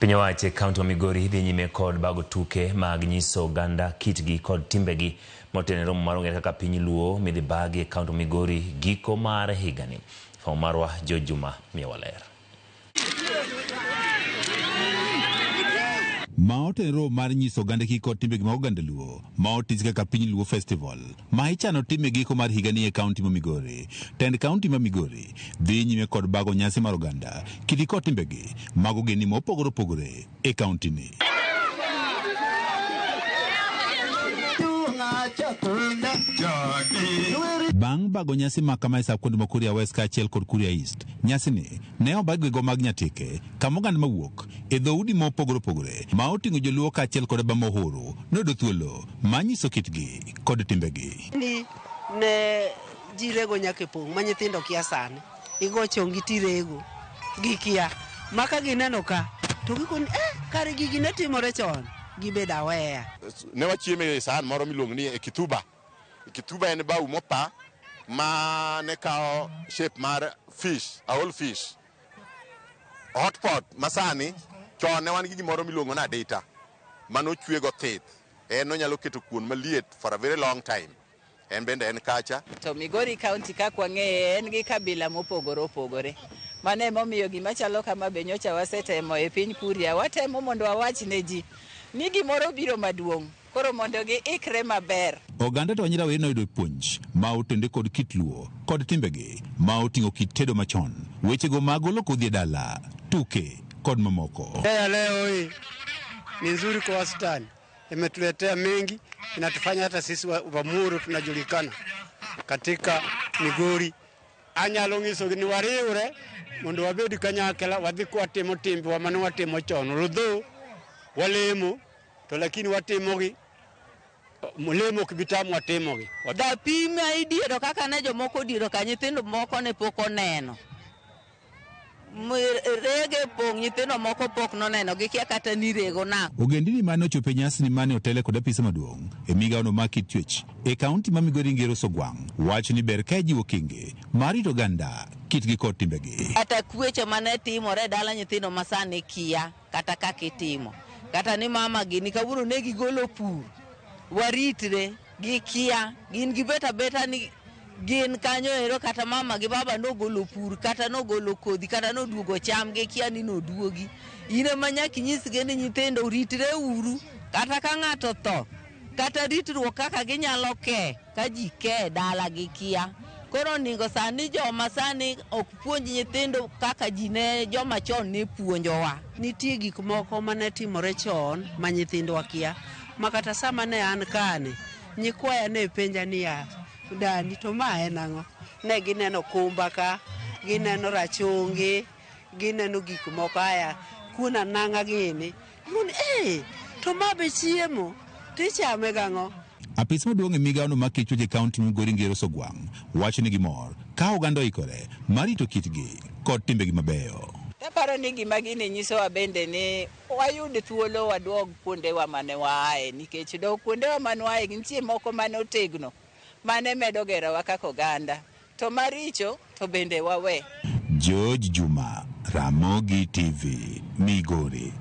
Piny owacho e kaunti ma Migori dhi nyime kod bago tuke mag nyiso oganda kitgi kod timbegi motenore romo mar ong'ere kaka piny Luo midhi bagi e kaunti ma Migori giko mar higani. Fwambo marwa George Juma miyowa ler. Ma otenore romo mar nyiso oganda kitgi kod timbegi mag oganda Luo ma otis kaka Piny Luo Festival ma ichano tim e giko mar higani e kaunti ma Migori. Tend kaunti ma Migori dhi nyime kod bago nyasi mar oganda kitgi kod timbegi mag ogendni mopogore opogore e kaunti ni. Bang' bago nyasi ma kama e sap kuonde ma Kuria West kaachiel kod Kuria East, nyasini ne obag gi go mag Nyatike kama oganda mawuok e dhoudi mopogore opogore ma oting'o joluo kaachiel kod Obama Uhuru noyudo thuolo mar nyiso kitgi kod timbegi. Ni ne ji rego nyaka e pong' ma nyithindo kia sani. Igo chongi tirego gikia ma ka gineno ka to gikoni eh, kare gigi ne timore chon gibedo aweya. Ne wachiemo e sahan moro miluongo ni ekithuba. Ekithuba en bau mopa ma ne kawo shape mar fish, a whole fish. Hot pot masani, chon ne wan gi gimoro miluongo ni adita manochwe go thith. En onyalo keto kuon maliet for a very long time. En bende en kacha. To Migori County kaka wang'eye en gi kabila mopogore opogore. Mano emomiyo gima chalo kama be nyocha wasetemo e piny Kuria. Watemo mondo wawach ne ji ni gimoro biro maduong'. Koro mondo giikre maber. Oganda to rawere noyudo puonj ma otende kod kit Luo kod timbegi ma oting'o kit tedo machon, wechego mag golo kodhi e dala, tuke kod mamoko. Ya leo hii ni nzuri kwa wastani, imetuletea mengi, inatufanya hata sisi Wamuru tunajulikana katika Migori. Anyalo nyisogi ni wariwre mondo wabed kanyakla, wadhi kwatimo timbewa mane watimo chon. Although walemo to lakini watimogi lemo ok bi tamwa timogi. Dapim ma idiero kaka ne jomoko odiero ka nyithindo moko ne pok oneno. Rege pong' nyithindo moko pok noneno gikia kata ni rego nang'o. Ogendini mane ochopo e nyasini mane otele kod apisa maduong' e migawono mar kit chwech e kaunti ma Migori Ngero Sogwang' wacho ni ber ka ijiwo okenge mar rito oganda kitgi kod timbegi. Kata kwecho mane timore e dala nyithindo ma sani kia kata kaka itimo. Kata ni mama gini kawuono ne gigolo pur. Waritre gikia gin gibet abeta ni gin kanyo ero kata mama gi baba nogolo pur kata nogolo kodhi kata noduogo cham gikia ni noduogi. In ema nyaka inyisgi ni nyithindo ritre uru kata ka ng'ato tho kata ritruok kaka ginyalo ke ka ji ke e dala gikia. Koro onego sani joma sani ok puonj nyithindo kaka ji ne joma chon ne puonjowa. Nitie gik moko mane timore chon ma nyithindwa kia ma kata sama ne an kani nyikwaya ne penja niya dani to ma en ang'o? Ne gineno kumba ka, gineno rachungi, gineno gik moko aya kuon anang'a gini. Gikoni eh, to ma be chiemo tichame gang'o? Apis maduong' e migawono mar kit chwech e kaunti ma Migori Ngero Sogwang' wacho ni gimor ka oganda oikore mar rito kitgi kod timbegi mabeyo. Aparo ni gima gini nyisowa bende ni wayud thuolo waduog kuondewa mane waaye nikech dok kuondewa mane waaye nitie moko mane otegno mane medo gerowa kaka oganda to maricho to bende wawe. George Juma, Ramogi TV, Migori.